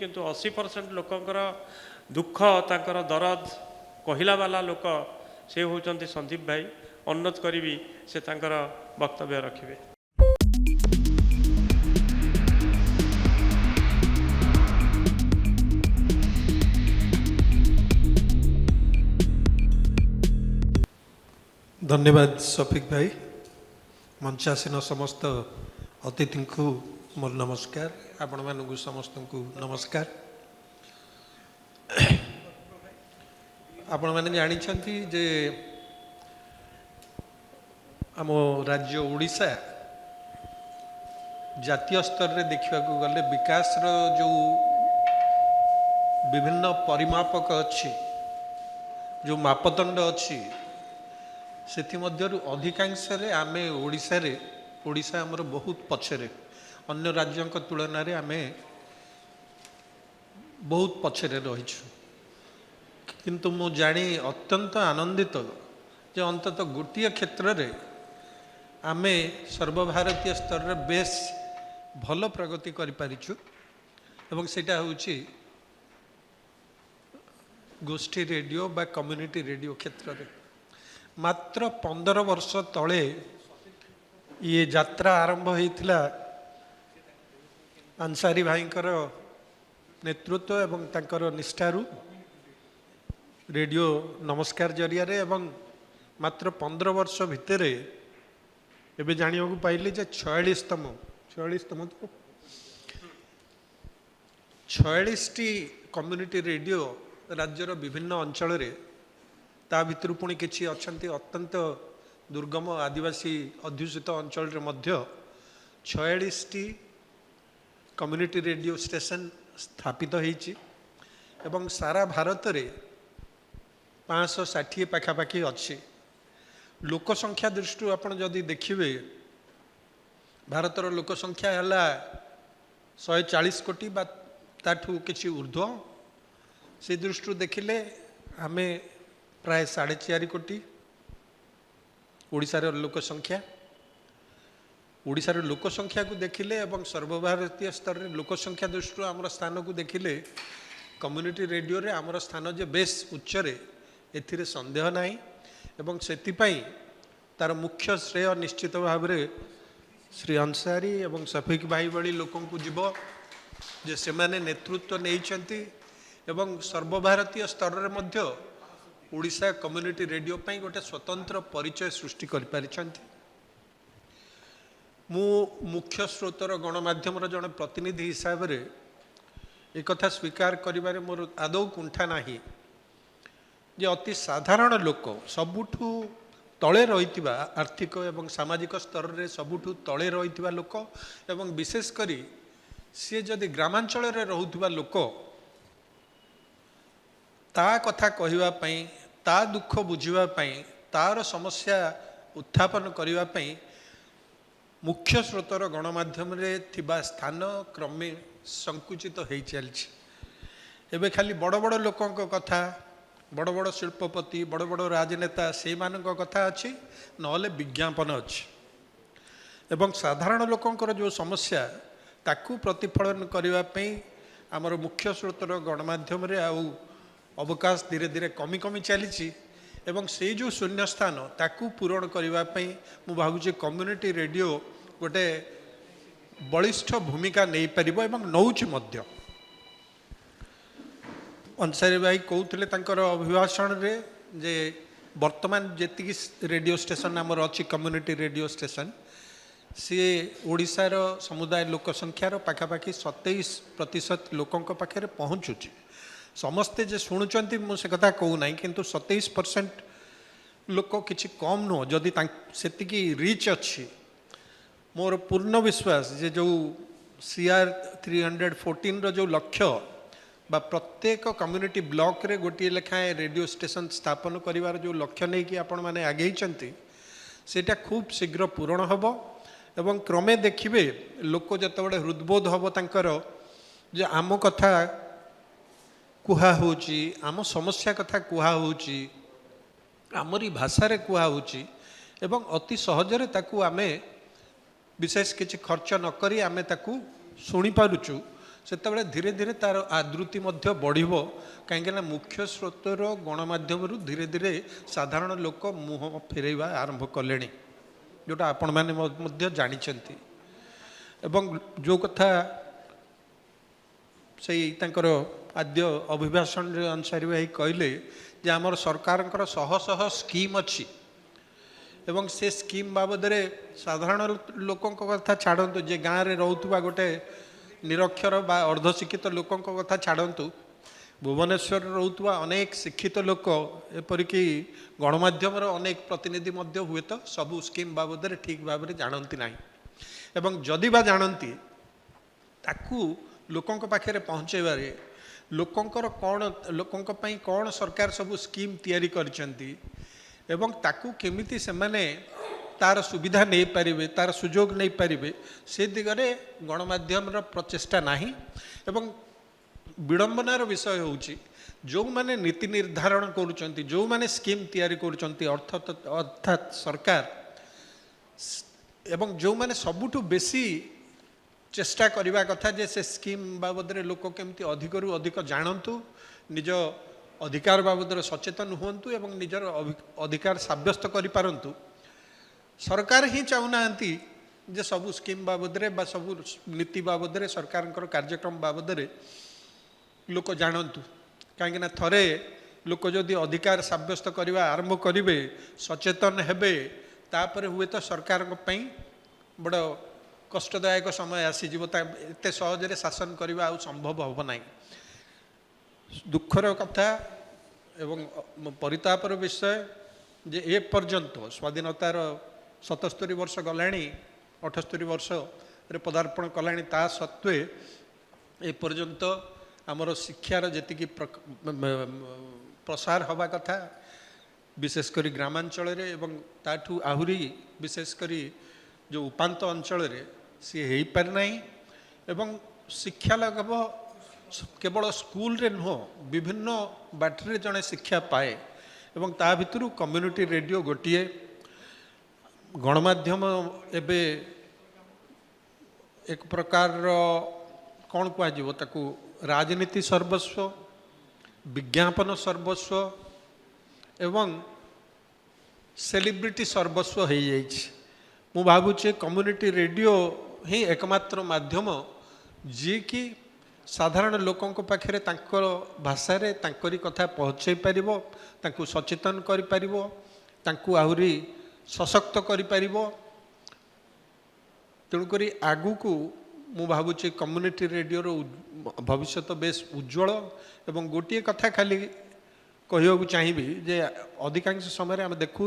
କିନ୍ତୁ 80% ଲୋକଙ୍କର ଦୁଃଖ, ତାଙ୍କର ଦରଦ କହିଲା ବାଲା ଲୋକ ସେ ହେଉଛନ୍ତି ସନ୍ଦୀପ ଭାଇ। ଅନୁରୋଧ କରିବି ସେ ତାଙ୍କର ବକ୍ତବ୍ୟ ରଖିବେ। ଧନ୍ୟବାଦ ସଫିକ ଭାଇ। ମଞ୍ଚାସୀନ ସମସ୍ତ ଅତିଥିଙ୍କୁ ମୋର ନମସ୍କାର, ଆପଣମାନଙ୍କୁ ସମସ୍ତଙ୍କୁ ନମସ୍କାର। ଆପଣମାନେ ଜାଣିଛନ୍ତି ଯେ ଆମ ରାଜ୍ୟ ଓଡ଼ିଶା ଜାତୀୟ ସ୍ତରରେ ଦେଖିବାକୁ ଗଲେ ବିକାଶର ଯେଉଁ ବିଭିନ୍ନ ପରିମାପକ ଅଛି, ଯେଉଁ ମାପଦଣ୍ଡ ଅଛି, ସେଥିମଧ୍ୟରୁ ଅଧିକାଂଶରେ ଆମେ ଓଡ଼ିଶା ଆମର ବହୁତ ପଛରେ। ଅନ୍ୟ ରାଜ୍ୟଙ୍କ ତୁଳନାରେ ଆମେ ବହୁତ ପଛରେ ରହିଛୁ। କିନ୍ତୁ ମୁଁ ଜାଣି ଅତ୍ୟନ୍ତ ଆନନ୍ଦିତ ଯେ ଅନ୍ତତଃ ଗୋଟିଏ କ୍ଷେତ୍ରରେ ଆମେ ସର୍ବଭାରତୀୟ ସ୍ତରରେ ବେଶ ଭଲ ପ୍ରଗତି କରିପାରିଛୁ, ଏବଂ ସେଇଟା ହେଉଛି ଗୋଷ୍ଠୀ ରେଡ଼ିଓ ବା କମ୍ୟୁନିଟି ରେଡ଼ିଓ କ୍ଷେତ୍ରରେ। ମାତ୍ର 15 ବର୍ଷ ତଳେ ଇଏ ଯାତ୍ରା ଆରମ୍ଭ ହେଇଥିଲା ଆନସାରୀ ଭାଇଙ୍କର ନେତୃତ୍ୱ ଏବଂ ତାଙ୍କର ନିଷ୍ଠାରୁ ରେଡ଼ିଓ ନମସ୍କାର ଜରିଆରେ, ଏବଂ ମାତ୍ର 15 ବର୍ଷ ଭିତରେ ଏବେ ଜାଣିବାକୁ ପାଇଲି ଯେ ଛୟାଳିଶତମ ତ 46ଟି କମ୍ୟୁନିଟି ରେଡ଼ିଓ ରାଜ୍ୟର ବିଭିନ୍ନ ଅଞ୍ଚଳରେ, ତା ଭିତରୁ ପୁଣି କିଛି ଅଛନ୍ତି ଅତ୍ୟନ୍ତ ଦୁର୍ଗମ ଆଦିବାସୀ ଅଧ୍ୟୁଷିତ ଅଞ୍ଚଳରେ ମଧ୍ୟ 46ଟି କମ୍ୟୁନିଟି ରେଡ଼ିଓ ଷ୍ଟେସନ ସ୍ଥାପିତ ହେଇଛି, ଏବଂ ସାରା ଭାରତରେ 560 ପାଖାପାଖି ଅଛି। ଲୋକ ସଂଖ୍ୟା ଦୃଷ୍ଟିରୁ ଆପଣ ଯଦି ଦେଖିବେ, ଭାରତର ଲୋକ ସଂଖ୍ୟା ହେଲା 140 କୋଟି ବା ତାଠୁ କିଛି ଉର୍ଦ୍ଧ୍ୱ। ସେ ଦୃଷ୍ଟିରୁ ଦେଖିଲେ ଆମେ ପ୍ରାୟ 4.5 କୋଟି ଓଡ଼ିଶାର ଲୋକ ସଂଖ୍ୟା। ଓଡ଼ିଶାର ଲୋକ ସଂଖ୍ୟାକୁ ଦେଖିଲେ ଏବଂ ସର୍ବଭାରତୀୟ ସ୍ତରରେ ଲୋକ ସଂଖ୍ୟା ଦୃଷ୍ଟିରୁ ଆମର ସ୍ଥାନକୁ ଦେଖିଲେ କମ୍ୟୁନିଟି ରେଡ଼ିଓରେ ଆମର ସ୍ଥାନ ଯେ ବେଶ ଉଚ୍ଚରେ, ଏଥିରେ ସନ୍ଦେହ ନାହିଁ। ଏବଂ ସେଥିପାଇଁ ତାର ମୁଖ୍ୟ ଶ୍ରେୟ ନିଶ୍ଚିତ ଭାବରେ ଶ୍ରୀ ଅନସାରୀ ଏବଂ ସଫିକ ଭାଇ ଭଳି ଲୋକଙ୍କୁ ଯିବ, ଯେ ସେମାନେ ନେତୃତ୍ୱ ନେଇଛନ୍ତି ଏବଂ ସର୍ବଭାରତୀୟ ସ୍ତରରେ ମଧ୍ୟ ଓଡ଼ିଶା କମ୍ୟୁନିଟି ରେଡ଼ିଓ ପାଇଁ ଗୋଟେ ସ୍ୱତନ୍ତ୍ର ପରିଚୟ ସୃଷ୍ଟି କରିପାରିଛନ୍ତି। ମୁଁ ମୁଖ୍ୟ ସ୍ରୋତର ଗଣମାଧ୍ୟମର ଜଣେ ପ୍ରତିନିଧି ହିସାବରେ ଏକଥା ସ୍ୱୀକାର କରିବାରେ ମୋର ଆଦୌ କୁଣ୍ଠା ନାହିଁ ଯେ ଅତି ସାଧାରଣ ଲୋକ, ସବୁଠୁ ତଳେ ରହିଥିବା ଆର୍ଥିକ ଏବଂ ସାମାଜିକ ସ୍ତରରେ ସବୁଠୁ ତଳେ ରହିଥିବା ଲୋକ, ଏବଂ ବିଶେଷ କରି ସିଏ ଯଦି ଗ୍ରାମାଞ୍ଚଳରେ ରହୁଥିବା ଲୋକ, ତା କଥା କହିବା ପାଇଁ, ତା ଦୁଃଖ ବୁଝିବା ପାଇଁ, ତାର ସମସ୍ୟା ଉତ୍ଥାପନ କରିବା ପାଇଁ ମୁଖ୍ୟ ସ୍ରୋତର ଗଣମାଧ୍ୟମରେ ଥିବା ସ୍ଥାନ କ୍ରମେ ସଙ୍କୁଚିତ ହେଇ ଚାଲିଛି। ଏବେ ଖାଲି ବଡ଼ ବଡ଼ ଲୋକଙ୍କ କଥା, ବଡ଼ ବଡ଼ ଶିଳ୍ପପତି, ବଡ଼ ବଡ଼ ରାଜନେତା, ସେଇମାନଙ୍କ କଥା ଅଛି, ନହେଲେ ବିଜ୍ଞାପନ ଅଛି। ଏବଂ ସାଧାରଣ ଲୋକଙ୍କର ଯେଉଁ ସମସ୍ୟା ତାକୁ ପ୍ରତିଫଳନ କରିବା ପାଇଁ ଆମର ମୁଖ୍ୟ ସ୍ରୋତର ଗଣମାଧ୍ୟମରେ ଆଉ ଅବକାଶ ଧୀରେ ଧୀରେ କମି କମି ଚାଲିଛି। ଏବଂ ସେଇ ଯେଉଁ ଶୂନ୍ୟସ୍ଥାନ ତାକୁ ପୂରଣ କରିବା ପାଇଁ ମୁଁ ଭାବୁଛି କମ୍ୟୁନିଟି ରେଡ଼ିଓ ଗୋଟେ ବଳିଷ୍ଠ ଭୂମିକା ନେଇପାରିବ ଏବଂ ନେଉଛି ମଧ୍ୟ। ଅନସାରୀ ଭାଇ କହୁଥିଲେ ତାଙ୍କର ଅଭିଭାଷଣରେ ଯେ ବର୍ତ୍ତମାନ ଯେତିକି ରେଡ଼ିଓ ଷ୍ଟେସନ୍ ଆମର ଅଛି, କମ୍ୟୁନିଟି ରେଡ଼ିଓ ଷ୍ଟେସନ୍, ସିଏ ଓଡ଼ିଶାର ସମୁଦାୟ ଲୋକ ସଂଖ୍ୟାର ପାଖାପାଖି 27% ଲୋକଙ୍କ ପାଖରେ ପହଞ୍ଚୁଛି। ସମସ୍ତେ ଯେ ଶୁଣୁଛନ୍ତି ମୁଁ ସେ କଥା କହୁନାହିଁ, କିନ୍ତୁ 27% ଲୋକ କିଛି କମ୍ ନୁହଁ। ଯଦି ସେତିକି ରିଚ୍ ଅଛି, ମୋର ପୂର୍ଣ୍ଣ ବିଶ୍ୱାସ ଯେ ଯେଉଁ CR 314ର ଯେଉଁ ଲକ୍ଷ୍ୟ ବା ପ୍ରତ୍ୟେକ କମ୍ୟୁନିଟି ବ୍ଲକରେ ଗୋଟିଏ ଲେଖାଏଁ ରେଡ଼ିଓ ଷ୍ଟେସନ୍ ସ୍ଥାପନ କରିବାର ଯେଉଁ ଲକ୍ଷ୍ୟ ନେଇକି ଆପଣମାନେ ଆଗେଇଛନ୍ତି, ସେଇଟା ଖୁବ୍ ଶୀଘ୍ର ପୂରଣ ହେବ। ଏବଂ କ୍ରମେ ଦେଖିବେ ଲୋକ ଯେତେବେଳେ ହୃଦବୋଧ ହେବ ତାଙ୍କର ଯେ ଆମ କଥା କୁହା ହେଉଛି, ଆମ ସମସ୍ୟା କଥା କୁହା ହେଉଛି, ଆମରି ଭାଷାରେ କୁହା ହେଉଛି, ଏବଂ ଅତି ସହଜରେ ତାକୁ ଆମେ ବିଶେଷ କିଛି ଖର୍ଚ୍ଚ ନ କରି ଆମେ ତାକୁ ଶୁଣିପାରୁଛୁ, ସେତେବେଳେ ଧୀରେ ଧୀରେ ତା'ର ଆଦୃତି ମଧ୍ୟ ବଢ଼ିବ, କାହିଁକିନା ମୁଖ୍ୟ ସ୍ରୋତର ଗଣମାଧ୍ୟମରୁ ଧୀରେ ଧୀରେ ସାଧାରଣ ଲୋକ ମୁହଁ ଫେରାଇବା ଆରମ୍ଭ କଲେଣି, ଯେଉଁଟା ଆପଣମାନେ ମଧ୍ୟ ଜାଣିଛନ୍ତି। ଏବଂ ଯେଉଁ କଥା ସେଇ ତାଙ୍କର ଆଦ୍ୟ ଅଭିଭାଷଣରେ ଅନ୍ସାରୀ ଭାଇ କହିଲେ ଯେ ଆମର ସରକାରଙ୍କର ଶହ ଶହ ସ୍କିମ୍ ଅଛି ଏବଂ ସେ ସ୍କିମ୍ ବାବଦରେ ସାଧାରଣ ଲୋକଙ୍କ କଥା ଛାଡ଼ନ୍ତୁ, ଯେ ଗାଁରେ ରହୁଥିବା ଗୋଟେ ନିରକ୍ଷର ବା ଅର୍ଦ୍ଧଶିକ୍ଷିତ ଲୋକଙ୍କ କଥା ଛାଡ଼ନ୍ତୁ, ଭୁବନେଶ୍ୱରରେ ରହୁଥିବା ଅନେକ ଶିକ୍ଷିତ ଲୋକ, ଏପରିକି ଗଣମାଧ୍ୟମର ଅନେକ ପ୍ରତିନିଧି ମଧ୍ୟ ହୁଏତ ସବୁ ସ୍କିମ୍ ବାବଦରେ ଠିକ୍ ଭାବରେ ଜାଣନ୍ତି ନାହିଁ, ଏବଂ ଯଦି ବା ଜାଣନ୍ତି ତାକୁ ଲୋକଙ୍କ ପାଖରେ ପହଞ୍ଚାଇବାରେ ଲୋକଙ୍କର କ'ଣ, ଲୋକଙ୍କ ପାଇଁ କ'ଣ ସରକାର ସବୁ ସ୍କିମ୍ ତିଆରି କରିଛନ୍ତି ଏବଂ ତାକୁ କେମିତି ସେମାନେ ତାର ସୁବିଧା ନେଇପାରିବେ, ତାର ସୁଯୋଗ ନେଇପାରିବେ, ସେ ଦିଗରେ ଗଣମାଧ୍ୟମର ପ୍ରଚେଷ୍ଟା ନାହିଁ। ଏବଂ ବିଡ଼ମ୍ବନାର ବିଷୟ ହେଉଛି ଯେଉଁମାନେ ନୀତି ନିର୍ଦ୍ଧାରଣ କରୁଛନ୍ତି, ଯେଉଁମାନେ ସ୍କିମ୍ ତିଆରି କରୁଛନ୍ତି, ଅର୍ଥାତ୍ ସରକାର, ଏବଂ ଯେଉଁମାନେ ସବୁଠୁ ବେଶୀ ଚେଷ୍ଟା କରିବା କଥା ଯେ ସେ ସ୍କିମ୍ ବାବଦରେ ଲୋକ କେମିତି ଅଧିକରୁ ଅଧିକ ଜାଣନ୍ତୁ, ନିଜ ଅଧିକାର ବାବଦରେ ସଚେତନ ହୁଅନ୍ତୁ ଏବଂ ନିଜର ଅଧିକାର ସାବ୍ୟସ୍ତ କରିପାରନ୍ତୁ, ସରକାର ହିଁ ଚାହୁଁନାହାନ୍ତି ଯେ ସବୁ ସ୍କିମ୍ ବାବଦରେ ବା ସବୁ ନୀତି ବାବଦରେ, ସରକାରଙ୍କର କାର୍ଯ୍ୟକ୍ରମ ବାବଦରେ ଲୋକ ଜାଣନ୍ତୁ। କାହିଁକିନା ଥରେ ଲୋକ ଯଦି ଅଧିକାର ସାବ୍ୟସ୍ତ କରିବା ଆରମ୍ଭ କରିବେ, ସଚେତନ ହେବେ, ତାପରେ ହୁଏତ ସରକାରଙ୍କ ପାଇଁ ବଡ଼ କଷ୍ଟଦାୟକ ସମୟ ଆସିଯିବ, ତା ଏତେ ସହଜରେ ଶାସନ କରିବା ଆଉ ସମ୍ଭବ ହେବ ନାହିଁ। ଦୁଃଖର କଥା ଏବଂ ପରିତାପର ବିଷୟ ଯେ ଏ ପର୍ଯ୍ୟନ୍ତ ସ୍ୱାଧୀନତାର 77 ବର୍ଷ ଗଲାଣି, 78 ବର୍ଷରେ ପଦାର୍ପଣ କଲାଣି, ତା ସତ୍ତ୍ୱେ ଏପର୍ଯ୍ୟନ୍ତ ଆମର ଶିକ୍ଷାର ଯେତିକି ପ୍ରସାର ହେବା କଥା, ବିଶେଷ କରି ଗ୍ରାମାଞ୍ଚଳରେ ଏବଂ ତାଠୁ ଆହୁରି ବିଶେଷ କରି ଯେଉଁ ଉପାନ୍ତ ଅଞ୍ଚଳରେ, ସିଏ ହେଇପାରିନାହିଁ। ଏବଂ ଶିକ୍ଷା ଲାଭ କେବଳ ସ୍କୁଲରେ ନୁହଁ, ବିଭିନ୍ନ ବାଟରେ ଜଣେ ଶିକ୍ଷା ପାଏ ଏବଂ ତା ଭିତରୁ କମ୍ୟୁନିଟି ରେଡ଼ିଓ ଗୋଟିଏ। ଗଣମାଧ୍ୟମ ଏବେ ଏକ ପ୍ରକାରର କ'ଣ କୁହାଯିବ ତାକୁ, ରାଜନୀତି ସର୍ବସ୍ୱ, ବିଜ୍ଞାପନ ସର୍ବସ୍ୱ ଏବଂ ସେଲିବ୍ରିଟି ସର୍ବସ୍ୱ ହେଇଯାଇଛି। ମୁଁ ଭାବୁଛି କମ୍ୟୁନିଟି ରେଡ଼ିଓ ହିଁ ଏକମାତ୍ର ମାଧ୍ୟମ ଯିଏକି ସାଧାରଣ ଲୋକଙ୍କ ପାଖରେ ତାଙ୍କ ଭାଷାରେ ତାଙ୍କରି କଥା ପହଞ୍ଚାଇ ପାରିବ, ତାଙ୍କୁ ସଚେତନ କରିପାରିବ, ତାଙ୍କୁ ଆହୁରି ସଶକ୍ତ କରିପାରିବ। ତେଣୁକରି ଆଗକୁ ମୁଁ ଭାବୁଛି କମ୍ୟୁନିଟି ରେଡ଼ିଓର ଭବିଷ୍ୟତ ବେଶ ଉଜ୍ଜଳ। ଏବଂ ଗୋଟିଏ କଥା ଖାଲି କହିବାକୁ ଚାହିଁବି ଯେ ଅଧିକାଂଶ ସମୟରେ ଆମେ ଦେଖୁ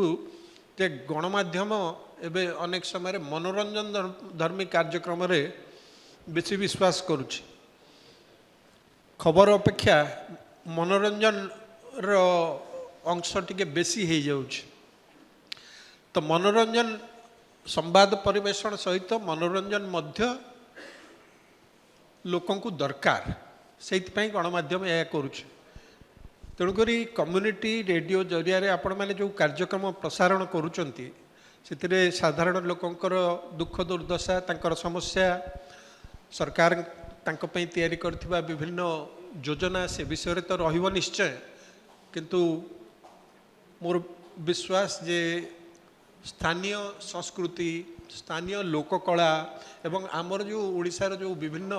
ଯେ ଗଣମାଧ୍ୟମ ଏବେ ଅନେକ ସମୟରେ ମନୋରଞ୍ଜନ ଧର୍ମୀ କାର୍ଯ୍ୟକ୍ରମରେ ବେଶୀ ବିଶ୍ୱାସ କରୁଛି, ଖବର ଅପେକ୍ଷା ମନୋରଞ୍ଜନର ଅଂଶ ଟିକେ ବେଶୀ ହେଇଯାଉଛି। ତ ମନୋରଞ୍ଜନ ସମ୍ବାଦ ପରିବେଷଣ ସହିତ ମନୋରଞ୍ଜନ ମଧ୍ୟ ଲୋକଙ୍କୁ ଦରକାର, ସେଇଥିପାଇଁ ଗଣମାଧ୍ୟମ ଏହା କରୁଛି। ତେଣୁକରି କମ୍ୟୁନିଟି ରେଡ଼ିଓ ଜରିଆରେ ଆପଣମାନେ ଯେଉଁ କାର୍ଯ୍ୟକ୍ରମ ପ୍ରସାରଣ କରୁଛନ୍ତି ସେଥିରେ ସାଧାରଣ ଲୋକଙ୍କର ଦୁଃଖ ଦୁର୍ଦ୍ଦଶା, ତାଙ୍କର ସମସ୍ୟା, ସରକାର ତାଙ୍କ ପାଇଁ ତିଆରି କରିଥିବା ବିଭିନ୍ନ ଯୋଜନା, ସେ ବିଷୟରେ ତ ରହିବ ନିଶ୍ଚୟ, କିନ୍ତୁ ମୋର ବିଶ୍ୱାସ ଯେ ସ୍ଥାନୀୟ ସଂସ୍କୃତି, ସ୍ଥାନୀୟ ଲୋକକଳା ଏବଂ ଆମର ଯେଉଁ ଓଡ଼ିଶାର ଯେଉଁ ବିଭିନ୍ନ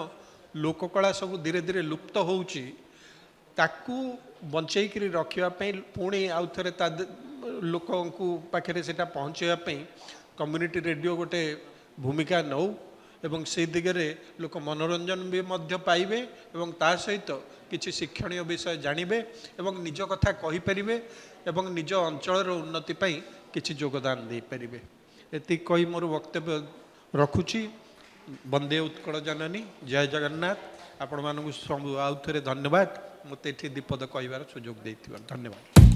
ଲୋକକଳା ସବୁ ଧୀରେ ଧୀରେ ଲୁପ୍ତ ହେଉଛି, ତାକୁ ବଞ୍ଚେଇକିରି ରଖିବା ପାଇଁ ପୁଣି ଆଉ ଥରେ ତା ଲୋକଙ୍କୁ ପାଖରେ ସେଇଟା ପହଞ୍ଚାଇବା ପାଇଁ କମ୍ୟୁନିଟି ରେଡ଼ିଓ ଗୋଟେ ଭୂମିକା ନେଉ ଏବଂ ସେଇ ଦିଗରେ ଲୋକ ମନୋରଞ୍ଜନ ବି ମଧ୍ୟ ପାଇବେ ଏବଂ ତା ସହିତ କିଛି ଶିକ୍ଷଣୀୟ ବିଷୟ ଜାଣିବେ ଏବଂ ନିଜ କଥା କହିପାରିବେ ଏବଂ ନିଜ ଅଞ୍ଚଳର ଉନ୍ନତି ପାଇଁ କିଛି ଯୋଗଦାନ ଦେଇପାରିବେ। ଏତିକି କହି ମୋର ବକ୍ତବ୍ୟ ରଖୁଛି। ବନ୍ଦେ ଉତ୍କଳ ଜନନୀ, ଜୟ ଜଗନ୍ନାଥ। ଆପଣମାନଙ୍କୁ ସବୁ ଆଉ ଥରେ ଧନ୍ୟବାଦ, ମୋତେ ଏଠି ଦ୍ୱିପଦ କହିବାର ସୁଯୋଗ ଦେଇଥିବାରୁ ଧନ୍ୟବାଦ।